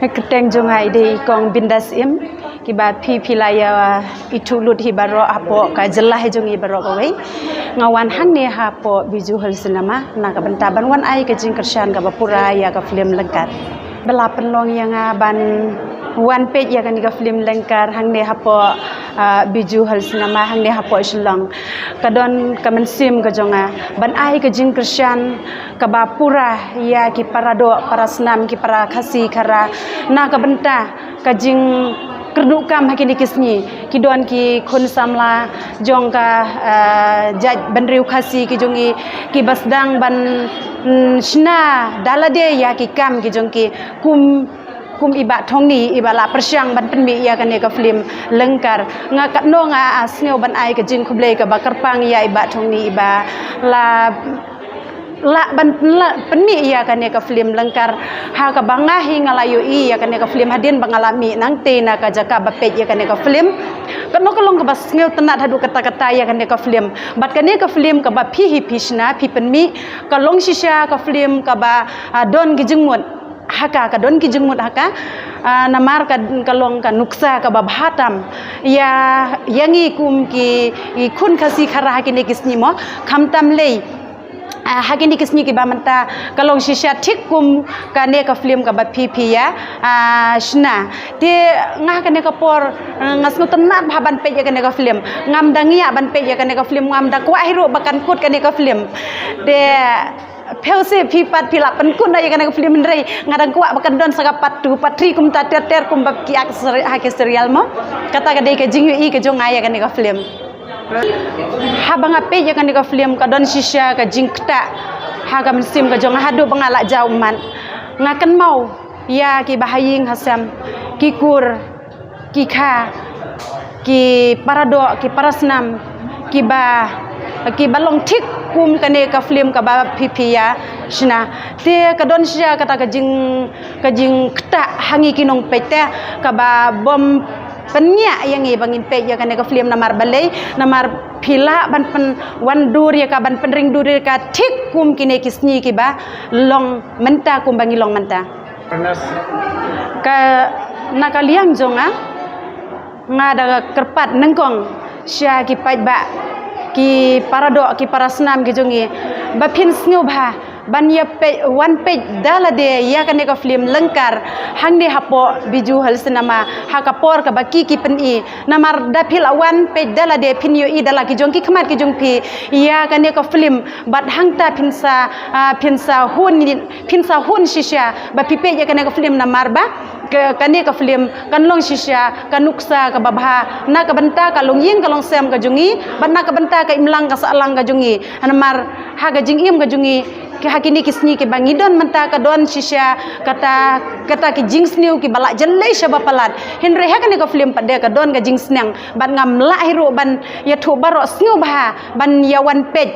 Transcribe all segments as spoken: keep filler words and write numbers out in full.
Kyrteng jong nga i dei i Kong Bindas Im, kiba phi phi la ïa ithuh lut hi baroh hapoh ka jylla hi jong i baroh kawei. Nga wan hangne hapoh Bijou Hills Cinema na ka bynta ban wan ai ka jingkyrshan kaba pura ïa ka film Lyngkar. Ba la pynlong ïa nga ban wan peit ïa kane ka film Lyngkar hangne hapoh, ah, Bijou Hills Cinema hangne hapoh Shillong. Ka don ka mynsiem ka jong nga ban ai ka jingkyrshan kaba pura ïa ki para doh para snam, ki para Khasi Khara, na ka bynta ka jingkyrduh kam ha kine ki sngi. Ki don ki khun samla jong ka, ah, jait bynriew Khasi ki jong i, kiba sdang ban, mm, shna da lade ïa ki kam ki jong ki, kum kum i Bah Thongni iba la pyrshang ban pynmih ïa kane ka film Lyngkar. Nga katno nga, ah, sngew ban ai ka jingkhublei kaba kyrpang ïa i Bah Thongni iba la, la ban, la pynmih ïa kane ka film Lyngkar. Ha kaba nga hi nga la ïohi ïa kane ka film hadien ba nga la mih nangtei na ka jaka ba peit ïa kane ka film. Katno ka long kaba sngewtynnat haduh katta katta ïa kane ka film. Bad kane ka film kaba phi hi phi shna phi pynmih, ka long shisha ka film kaba, ah, don ki jingmut ha ka, ka don ki jingmut ha ka, ah, namar ka, ka long ka nuksa kaba bha tam ïa, ïa ngi kum ki, ki khun Khasi Khara ha kine ki sngi mo, khamtam lei, ah, ha kine ki sngi kiba mynta ka long shisha thik kum kane ka film kaba phi phi ïa, ah, shna. Te nga ha kane ka por, ah, nga sngewtynnat bha ban peit ïa kane ka film. Ngam da ngiah ban peit ïa kane ka film, ngam da kwah hi ruh ba kan kut kane ka film. Te phi sngewthuh phi pat phi la pynkut noh ïa kane ka film, hynrei nga dang kwah ba kan don sa ka part two, part three kumta ter ter kumba ki act seri-, ha ki serial mo. Kata ka dei ka jingïohi ka jong nga ïa kane ka film. Haba nga peit ïa kane ka film ka don shisha ka jingktah ha ka mynsiem ka jong nga haduh ba nga la jaw ummat. Nga kynmaw ïa ki bahaïing hasem, ki kur, ki kha, ki para doh, ki para snam, kiba, kiba long thik kum kane ka film kaba phi phi ïa shna. Te ka don shisha kata ka jing, ka jingktah ha ngi ki nongpeit te kaba bym pynïap ïa ngi ba ngin peit ïa kane ka film namar balei, namar phi lah ban pynwandur ïa ka, ban pynring dur ïa ka thik kum kine ki sngi kiba long mynta kumba ngi long mynta. Ka, na ka liang jong nga, nga da kyrpad nyngkong sha ki paidbah, ki para doh, ki para snam ki jong ngi, ba phin sngewbha ban ïa peit, wan peit da lade ïa kane ka film Lyngkar hangne hapoh Bijou Hills Cinema ha ka por kaba ki ki pyni. Namar da phi la wan peit da lade phin ïohi da la ki jong ki khmat ki jong phi ïa kane ka film, bad hangta phin sa, ah, phin sa hun, phin sa hun shisha ba phi peit ïa kane ka film namar ba ka, kane ka film kan long shisha ka nuksa kaba bha na ka bynta ka longïing ka longsem ka jong ngi, bad na ka bynta ka imlang ka sahlang ka jong ngi. Namar ha ka jingim ka jong ngi, ki ha kine ki sngi kiba ngi don mynta ka don shisha kata, kata ki jingsniew kiba la jyllei shaba palat. Hynrei ha kane ka film pat de ka don ka jingsneng, bad ngam lah hi ruh ban ïathuh baroh, sngewbha ban ïa wan peit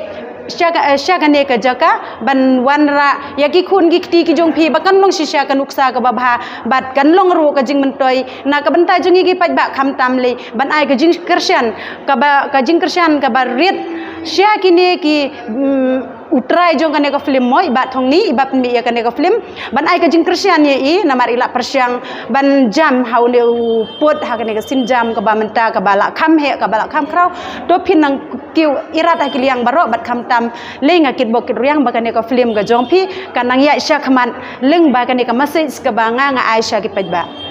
sha ka, eh, sha kane ka jaka, ban wanrah ïa ki khun ki kti ki jong phi ba kan long shisha ka nuksa kaba bha, bad kan long ruh ka jingmyntoi na ka bynta jong ngi ki paidbah, khamtam lei ban ai ka jingkyrshan kaba, ka jingkyrshan kaba rit sha kine ki, mm, u trai jong kane ka film mo, i Bah Thongni, iba pynmih ïa kane ka film, ban ai ka jingkyrshan ïa i namar i la pyrshang ban jam ha une u pud ha kane ka sienjam kaba mynta kaba la kham heh, kaba la kham khraw. To phin nang kiew irat ha ki liang baroh, bad khamtam lei nga kitbok kitrwiang ba kane ka film ka jong phi kan nang ïaid sha khmat lyngba kane ka message kaba nga, nga ai sha ki paidbah.